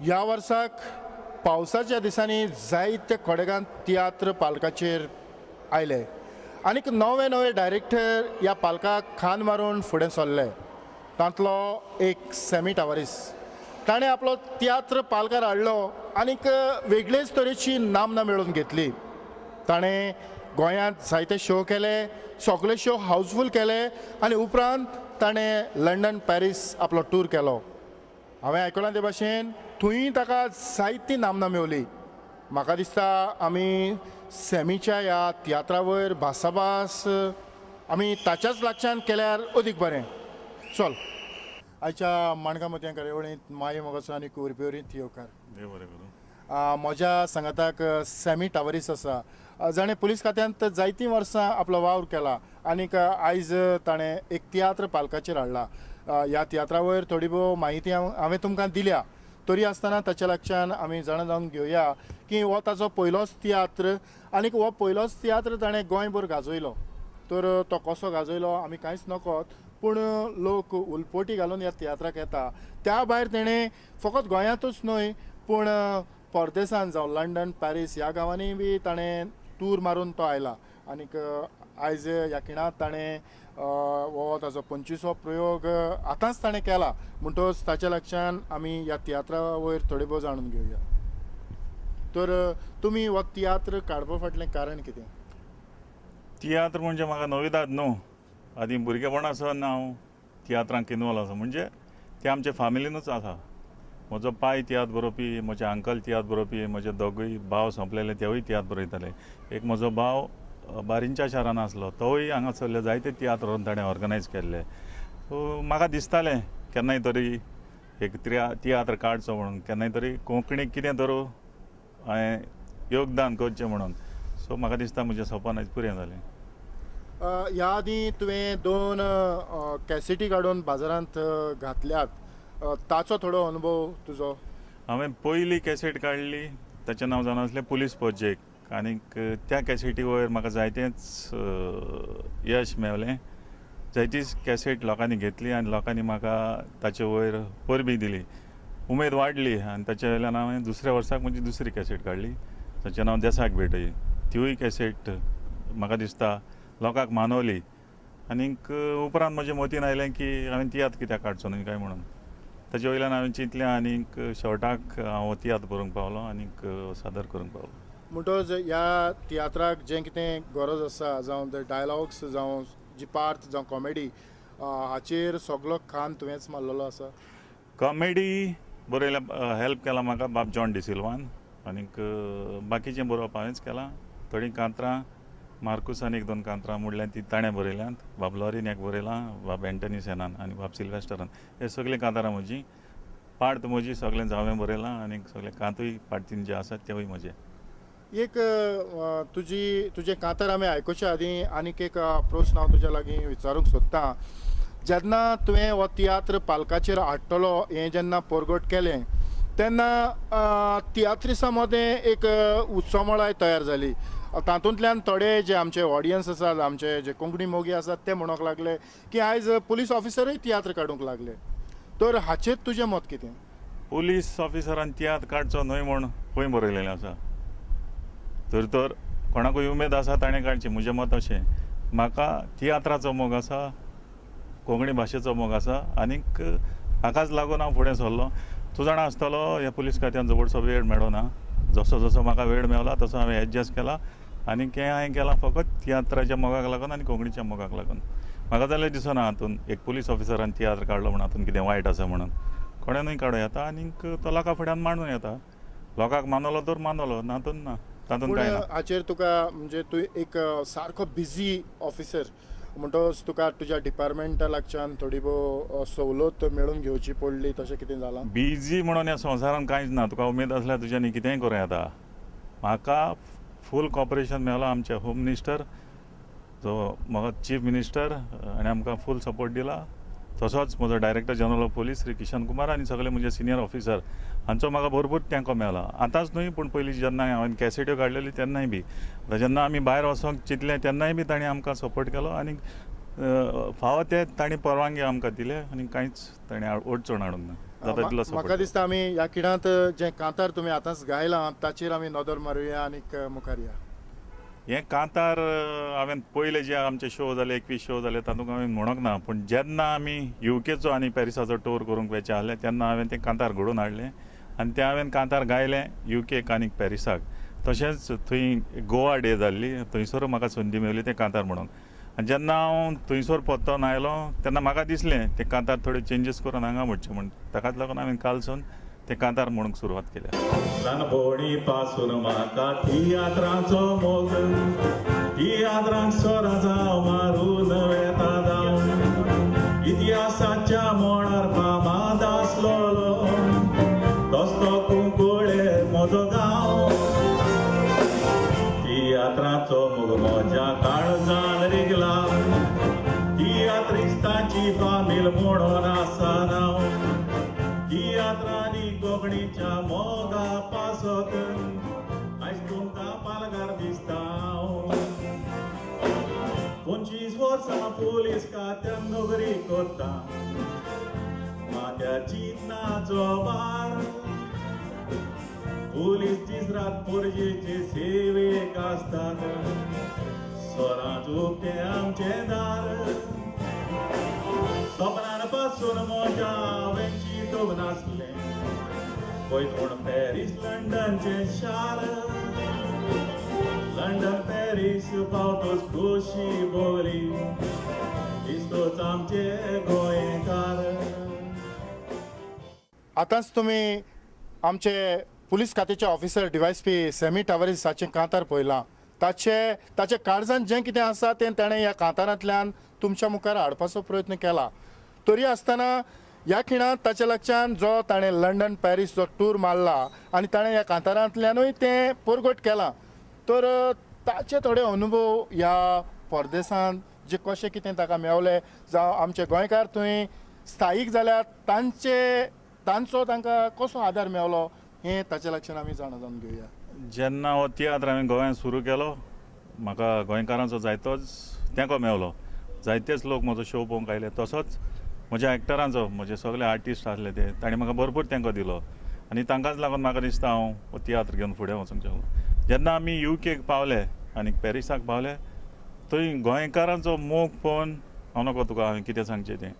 ह्या वर्साक पावसाच्या दिसांनी जायते कोडेगांत तियात्र पालकाचेर आयले आनीक नवे नवे डायरेक्टर ह्या पालकाक खांद मारून फुडें सरले. तांतलो एक सॅमी टावारीस. ताणें आपलो तियात्र पालकार हाडलो आनीक वेगळेच तरेची नामना मेळोवन घेतली. ताणें गोंयांत जायते शो केले, सगळे शो हावजफूल केले आनी उपरांत ताणें लंडन पॅरीस आपलो टूर केलो. हांवें आयकलां ते भाशेन थंय ताका जायती नामना मेवली. म्हाका दिसता आमी सॅमीच्या ह्या तियात्रा वयर भासाभास आमी ताच्याच लागच्यान केल्यार अदीक बरें. चल आयच्या माणकां मोतयां कार्यावळींत माये मोगाचो आनी कुरपेवरींत येवकार. म्हज्या सांगाताक सॅमी टावारीस आसा, जाणें पुलीस खात्यांत जायतीं वर्सां आपलो वावर केला आनीक आयज ताणें एक तियात्र पालकाचेर हाडला. ह्या तियात्रा वयर थोडी भोव म्हायती हांवें तुमकां दिल्या, तरी आसतना ताच्या लागच्यान आमी जाणा जावन घेवया की हो ताचो पयलोच तियात्र आनीक हो पयलोच तियात्र ताणें गोंयभर गाजयलो. तर तो कसो गाजयलो आमी कांयच नकळत, पूण लोक उलपोटी घालून ह्या तियात्राक येता. त्या भायर तेणें फकत गोंयांतूच न्हय पूण परदेसान जावं लंडन पॅरीस ह्या गांवांनी बी ताणें टूर मारून तो आयला आनीक आयज ह्या खिणांत ताणें हो ताचो 25वो प्रयोग आतांच ताणें केला. म्हणटकच ताच्या लागच्यान आमी ह्या तियात्रा वयर थोडे भोव जाणून घेवया. तर तुमी हो तियात्र काडपा फाटलें कारण कितें? तियात्र म्हणजे म्हाका नविदाद न्हू, आदीं भुरगेपणा सावन हांव तियात्रांक इनवॉल्व आसा. म्हणजे ते आमच्या फामिलीनूच आसा. म्हजो पाय तियात्र बरोवपी, म्हजे अंकल तियात्र बरोवपी, म्हजे दोगूय भाव सोंपलेले तेवूय तियात्र बरयताले. एक म्हजो भाव बारींच्या शारान आसलो, तोवूय हांगासरले जायते तियात्र व्हरून ताणें ऑर्गनायज केल्ले. सो म्हाका दिसतालें केन्नाय तरी एक तियात्र काडचो म्हणून, केन्नाय तरी कोंकणीक कितें तर हांवें योगदान करचें म्हणून. सो म्हाका दिसता म्हजें सपन आयज पुरें जालें. ह्या आदीं तुवें 2 कॅसेटी काडून बाजारांत घातल्यात, ताचो थोडो अनुभव तुजो? हांवें पयली कॅसेट काडली ताचें नांव जावन आसलें पुलीस प्रोजेक्ट आनीक त्या कॅसेटी वयर म्हाका जायतेंच यश मेवलें. जायतीच कॅसेट लोकांनी घेतली आनी लोकांनी म्हाका ताचे वयर परबी दिली, उमेद वाडली आनी ताचे वयल्यान हांवें दुसऱ्या वर्साक म्हजी दुसरी कॅसेट काडली, ताचें नांव देसाक भेटय. तिवूय कॅसेट म्हाका दिसता लोकांक मानवली. आनीक उपरांत म्हज्या मतीन आयलें की हांवें तियात्र कित्याक काडचो न्हय काय म्हणून. ताचे वयल्यान हांवें चिंतलें आनीक शेवटाक हांव तियात्र बरोवंक पावलो आनीक सादर करूंक पावलो. म्हणटकच ह्या तियात्राक जें कितें गरज आसा, जावं ते डायलॉग्स, जावं जी पार्ट, जावं कॉमेडी, हाचेर सगलो खान तुवेंच मारलेलो आसा? कॉमेडी बरयल्या हेल्प केला म्हाका बाब जॉन डिसिल्वान आनीक बाकीचें बरोवप हांवेंच केलां. थोडीं कांतरां मार्कुसान 1-2 कांतरां म्हणल्यार ती ताणें बरयल्यांत, बाब लॉरीन एक बरयलां, बाब एंटनी सेनान आनी बाब सिल्वेस्टरान. हे सगळीं कांतारां म्हजीं, पार्ट म्हजी सगळें हांवें बरयलां आनी सगळे कांतूय पार्टीन जे आसात तेवूय म्हजे. एक तुजें कांतार आमी आयकुचे आदीं आनीक एक प्रस्न हांव तुज्या लागीं विचारूंक सोदतां. जेन्ना तुवें हो तियात्र पालकाचेर हाडटलो हें जेन्ना परगट केलें तेन्ना तियात्रिसां मदें एक उत्सवमळाय तयार जाली. तातूंतल्यान थोडे जे आमचे ऑडियन्स आसात, आमचे जे कोंकणी मोगी आसात ते म्हणूंक लागले की आयज पुलीस ऑफिसरूय तियात्र काडूंक लागले. तर हाचेर तुजें मत कितें? पुलीस ऑफिसरान तियात्र काडचो न्हय म्हूण खंय बरयलेलें आसा? तर तर कोणाकूय उमेद आसा ताणें काडची, म्हजें मत अशें. म्हाका तियात्राचो मोग आसा, कोंकणी भाशेचो मोग आसा आनीक हाकाच लागून हांव फुडें सरलो. तूं जाणा आसतलो ह्या पुलीस खात्यान चडसो वेळ मेळना, जसो जसो म्हाका वेळ मेवला तसो हांवें एडजस्ट केला आनीक हें हांवें केलां फकत तियात्राच्या मोगाक लागून आनी कोंकणीच्या मोगाक लागून. म्हाका जाल्यार दिसना हातून एक पुलीस ऑफिसरान तियात्र काडलो म्हूण हातून कितें वायट आसा म्हणून. कोणेनूय काडूं येता आनीक तो लोकां फुड्यान मांडूं येता. लोकांक मानवलो तर मानवलो, ना तर ना, तातूंत कांय ना. हाचेर तुका म्हणजे तूं एक सारको बिजी ऑफिसर म्हणटकच तुका तुज्या डिपार्टमेंटा लागच्यान थोडी भोव सवलत मेळून घेवची पडली, तशें कितें जालां? बिजी म्हणून ह्या संवसारान कांयच ना. तुका उमेद आसल्यार तुज्यानी कितेंय करूं येता. म्हाका फूल कॉपरेशन मेळ्ळो आमचे होम मिनिस्टर, जो म्हाका चीफ मिनिस्टर आनी आमकां फूल सपोर्ट दिला. तसोच म्हजो director general of police Shri Kishan Kumar आनी सगळे म्हजे सिनियर ऑफिसर हांचो म्हाका भरपूर तेंको मेळ्ळा. आतांच न्हय पूण पयलीं जेन्ना हांवें कॅसेट्यो काडलेल्यो तेन्नाय बी, आतां जेन्ना आमी भायर वचोंक चिंतलें तेन्नाय बी तांणी आमकां सपोर्ट केलो आनी फावो ते तांणी परवानगी आमकां दिले आनी कांयच ताणें अडचण हाडूंक ना. जाता तितलो सपोर्ट. म्हाका दिसता आमी ह्या खिणांत जें कांतार तुमी आतांच गायलां ताचेर आमी नदर मारुया आनीक मुखार या. हें कांतार हांवें पयले जे आमचे शो जाले 21 शो जाले तातूंत हांवें म्हणूंक ना, पूण जेन्ना आमी युकेचो आनी पॅरिसाचो टूर करूंक वचचे आसले तेन्ना हांवें तें कांतार घडोवन हाडलें आनी तें हांवें कांतार गायलें युकेक आनी पॅरिसाक. तशेंच थंय गोवा डे जाल्ली थंयसर म्हाका संदी मेळ्ळी तें कांतार म्हणूंक. आनी जेन्ना हांव थंयसर परतून आयलो तेन्ना म्हाका दिसलें तें कांतार थोडे चेंजीस करून हांगा म्हणचें म्हूण, ताकाच लागून हांवें कालसून तें कांतार म्हणूंक सुरवात केल्या. ल्हानपणी पासून म्हाका तियात्राचो मोग, तियात्रांक सोरां जावं मारून वेता धांव, इतिहासाच्या मळार फामाद आसलोलो तसलो कुंकळे म्हजो गांव. तियात्राचो मोग म्हज्या काळजान रिगला, तियात्रिस्तांची फामील म्हणून आसा नांव, तियात्रांनी कोंकणीच्या मोगा पासत आयज तुमकां पालकार दिसता. 25 वर्सां पुलीस खात्यान नोकरी करता, माथ्यार चिंतनाचो भार, पुलीस दीस रात पोरजेचे सेवेक आसतात, सरांच उक्तें आमचें दार. सपनान पासून म्हज्या हांवें चिंतूंक नासलें पळय पूण पॅरीस लंडनचें शार, लंडन पॅरीस पावतोच खोशी भोगली दिसतोच आमचे गोंयकार. आतांच तुमी आमचे पुलीस खात्याचे ऑफिसर डीवायएसपी सॅमी टावरीस हाचें कांतार पळयलां. ताचे ताच्या काळजान जें कितें आसा तें ताणें ह्या कांतारांतल्यान तुमच्या मुखार हाडपाचो प्रयत्न केला. तरी आसतना ह्या खिणांत ताच्या लागच्यान जो ताणें लंडन पॅरीस जो टूर मारला आनी ताणें ह्या कांतारांतल्यानूय तें परगट केलां, तर ताचे थोडे अनुभव ह्या परदेसांत जे कशें कितें ताका मेवले, जावं आमचे गोंयकार थंय स्थायीक जाल्यार तांचे तांचो तांकां कसो आदार मेवलो हें ताच्या लागच्यान आमी जाणा जावन घेवया. जेन्ना हो तियात्र हांवें गोंयांत सुरू केलो म्हाका गोंयकारांचो जायतोच तेंको मेवलो, जायतेच लोक म्हजो शो पळोवंक आयले, तसोच म्हज्या एक्टरांचो म्हजे सगळे आर्टिस्ट आसले ते तांणी म्हाका भरपूर तेंको दिलो आनी तांकांच लागून म्हाका दिसता हांव हो तियात्र घेवन फुडें वचूंक शकलो. जेन्ना आमी युकेक पावले आनी पॅरिसाक पावले थंय गोंयकारांचो मोग पळोवन हांव नको तुका हांवें कितें सांगचें तें.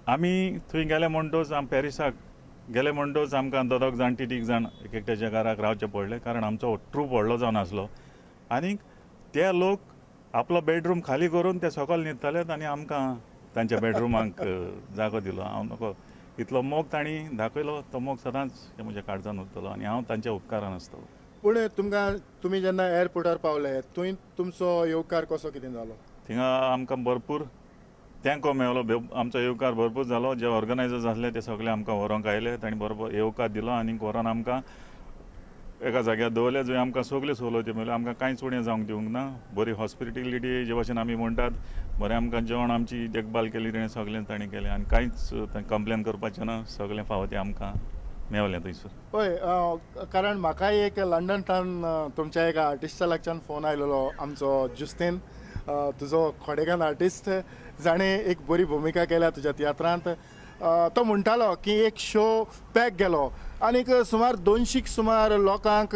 आमी थंय गेले म्हणटच आमी पॅरिसाक गेले म्हणटच आमकां दोग जाण तीग जाण एक एकट्याच्या घराक रावचें पडलें, कारण आमचो ट्रूप व्हडलो जावन आसलो आनी ते लोक आपलो बेडरूम खाली करून ते सकयल न्हिदताले आनी आमकां तांच्या बेडरुमाक जागो दिलो. हांव नको इतलो मोग तांणी दाखयलो, तो मोग सदांच म्हज्या काळजान उरतलो आनी हांव तांच्या उपकारान आसतलो. पूण तुमकां तुमी जेन्ना एअरपोर्टार पावले थंय तुमचो येवकार कसो कितें जालो? थिंगा आमकां भरपूर तेंको मेवलो, आमचो येवकार भरपूर जालो. जे ऑर्गनायजर्स आसले ते सगळे आमकां व्हरोंक आयले, तांणी बरोबर येवकार दिलो आनी व्हरोन आमकां एका जाग्यार दवरले जंय आमकां सगल्यो सवलती मेळ्ळ्यो. आमकां कांयच उणें जावंक दिवंक ना, बरी हॉस्पिटेलिटी जे भशेन आमी म्हणटात बरें आमकां जेवण आमची देखभाल केली तेणें सगळें तांणी केलें आनी कांयच कंप्लेन करपाचें ना, सगळें फावो तें आमकां मेवलें थंयसर. हय, कारण म्हाकाय एक लंडनच्यान तुमच्या एका आर्टिस्टा लागच्यान फोन आयलेलो, आमचो जुस्तीन तुजो खोडेगान आर्टिस्ट जाणें एक बरी भुमिका केल्या तुज्या तियात्रांत. तो म्हणटालो की एक शो पॅक गेलो आनीक सुमार 200 सुमार लोकांक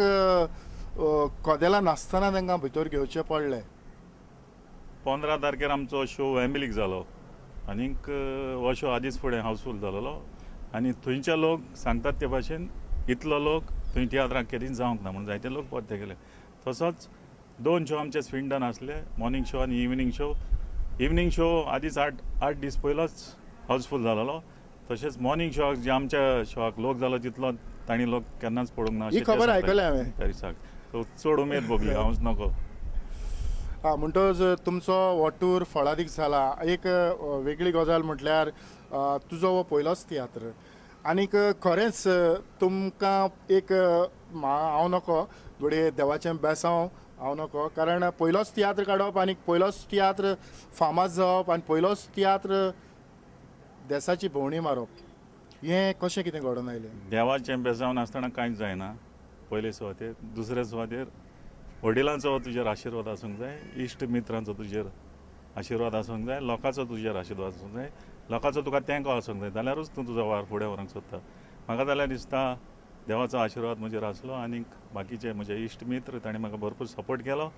कदेलां नासतना तांकां भितर घेवचें पडलें. 15 तारखेर आमचो शो वेम्बलीक जालो आनीक हो शो आदींच फुडें हावसफूल जालोलो आनी थंयचे लोक सांगतात ते भाशेन इतलो लोक थंय तियात्राक केदींच जावंक ना म्हणून जायते लोक परते गेले. तसोच 2 शो आमचे स्विंडन आसले, मॉर्निंग शो आनी इवनींग शो. इवनींग शो आदींच 8 दीस पयलोच हावसफूल जालोलो. तशेंच मॉर्निंग शोआक जे आमच्या शोआक लोक जालो तितलो तांणी लोक केन्नाच पळोवंक ना. ही खबर आयकल्या हांवें पॅरिसाक, सो चड उमेद भोगली हांवच नको. हां, म्हणटच तुमचो हो टूर फळादीक जाला. एक वेगळी गजाल म्हटल्यार तुजो हो पयलोच तियात्र आनीक खरेंच तुमकां एक हांव नको घडये देवाचें बेसांव हांव नको, कारण पयलोच तियात्र काडप आनी पयलोच तियात्र फामाद जावप आनी पयलोच तियात्र देसाची भोंवडी मारप हें कशें कितें घडोवन आयलें? देवाचें बेसांव नासतना कांयच जायना. पयले सुवातेर, दुसरे सुवातेर वडिलांचो तुजेर आशिर्वाद आसूंक जाय, इश्ट मित्रांचो तुजेर आशिर्वाद आसूंक जाय, लोकांचो तुजेर आशिर्वाद आसूंक जाय, लोकांचो तुका तेंको आसूंक जाय, जाल्यारूच तूं तुजो वावर फुडें व्हरूंक सोदता. म्हाका जाल्यार दिसता देवाचो आशिर्वाद म्हजेर आसलो आनी बाकीचे म्हजे इश्ट मित्र ताणें म्हाका भरपूर सपोर्ट केलो.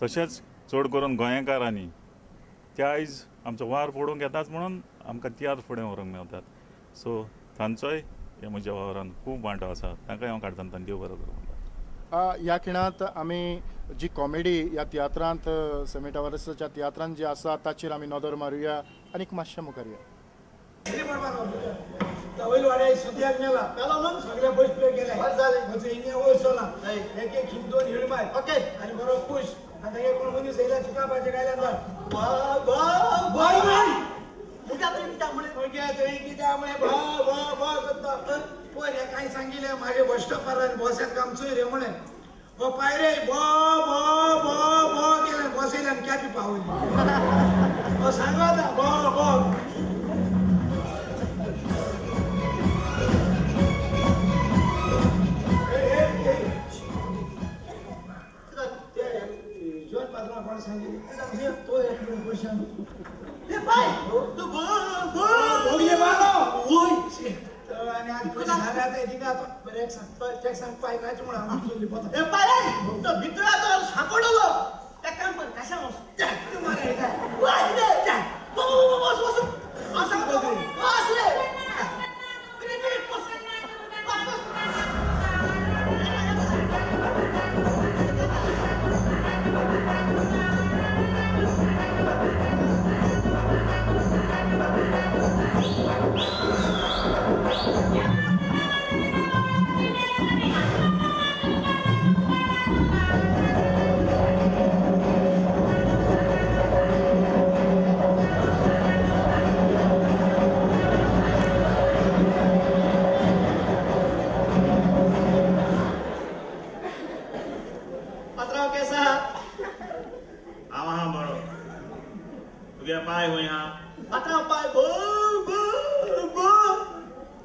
तशेंच चड करून गोंयकारांनी ते आयज आमचो वावर फुडूंक येताच म्हणून आमकां तियात्र फुडें व्हरूंक मेवतात. सो तांचोय हे म्हज्या वावरान खूब वांटो आसा, तांकां हांव काडटा तांकां देव बरो करूं म्हणटा. ह्या खिणांत आमी जी कॉमेडी ह्या तियात्रांत सॅमी टावरसाच्या तियात्रांत जी आसा ताचेर आमी नदर मारुया आनीक मातशें मुखार या. काय सांगितले माझे बस स्टॉपार बसात काम चोय रे म्हणे हो पाय रे ब ब ब ब केले बसयले आनी कॅपी पावली हो सांगो आतां ब ब. जॉन पात्रां कोण सांगितले तो एक क्वेश्चन पाय तू ब ब भोगले बालो वय आणि आज पयशे झाले आता थिंगा बरें एक सांग एक सांग पाय कांयच म्हण हांव चल्ली पोता ए पाय तो भितर आतां सांपडलो एक काम कर कशें वच मरे वच रे बस बस हांव सांगता बस रे बेगीन बेगीन बस बस बस. पाय खंय आहा? पात्रांव पाय ब ब ब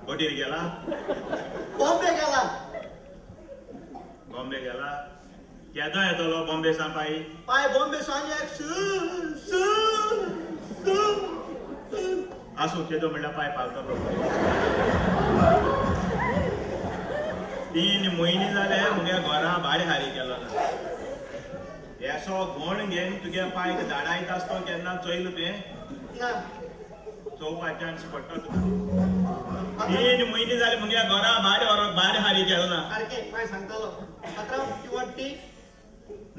बोटीर गेला? बॉम्बे गेला. बॉम्बे गेला? केदो येतलो बॉम्बे सान पाय? पाय बॉम्बे सान एक स स स आसूं केदो म्हणल्यार पाय पावतलो. 3 म्हयने जाले मुगे घरा भाडें हारी केलो ना. येसो घोण घेवन तुगे पायक धाडायत आसतो केन्ना चोयलो तुवें? ना. चोवपा चान्स पडटा तुका. 3 म्हयने जाले मुगे घरा भाडें भाडें हारी केलो ना. सारकें पाय सांगतालो पात्रांव you want tea?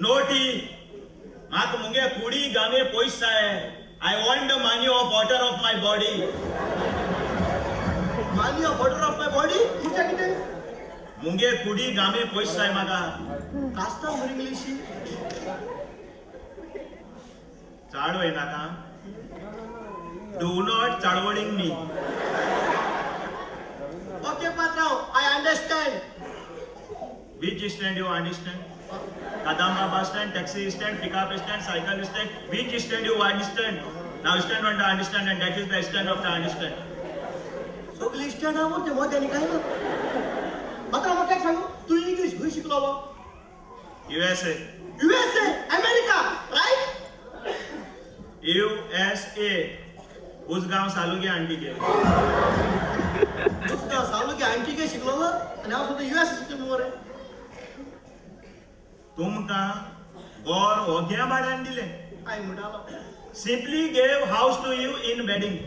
No tea. म्हाका मुगे कुडी गामे पयस जाय. I want the money of water of my body. Money of water of my body? तुमच्या कितें? मुगे कुडी गामे पयस जाय म्हाका. कास्ता मरे इंग्लिशी चाड वयनाका. Do not चाडवडींग me. Okay पात्रांव, I understand. Which stand you understand? Kadamba bus stand, taxi stand, pickup stand, cycle stand. Which stand you understand? Now stand on the understand and that is the stand of the understand. सगळे stand आहा ते मोद्यांनी काय ना. पात्रांव म्हाका एक सांगू, तूं इंग्लीश खंय शिकलोलो? USA. USA, America, right? USA. Usgao सालुगे आंटीके. Usgao सालुगे आंटीके शिकलोलो आनी हांव सुद्दां USA शिकलो मरे. तुमकां गोर ओग्या भाड्यान दिलें. काय म्हणटालो? Simply gave house to you in wedding.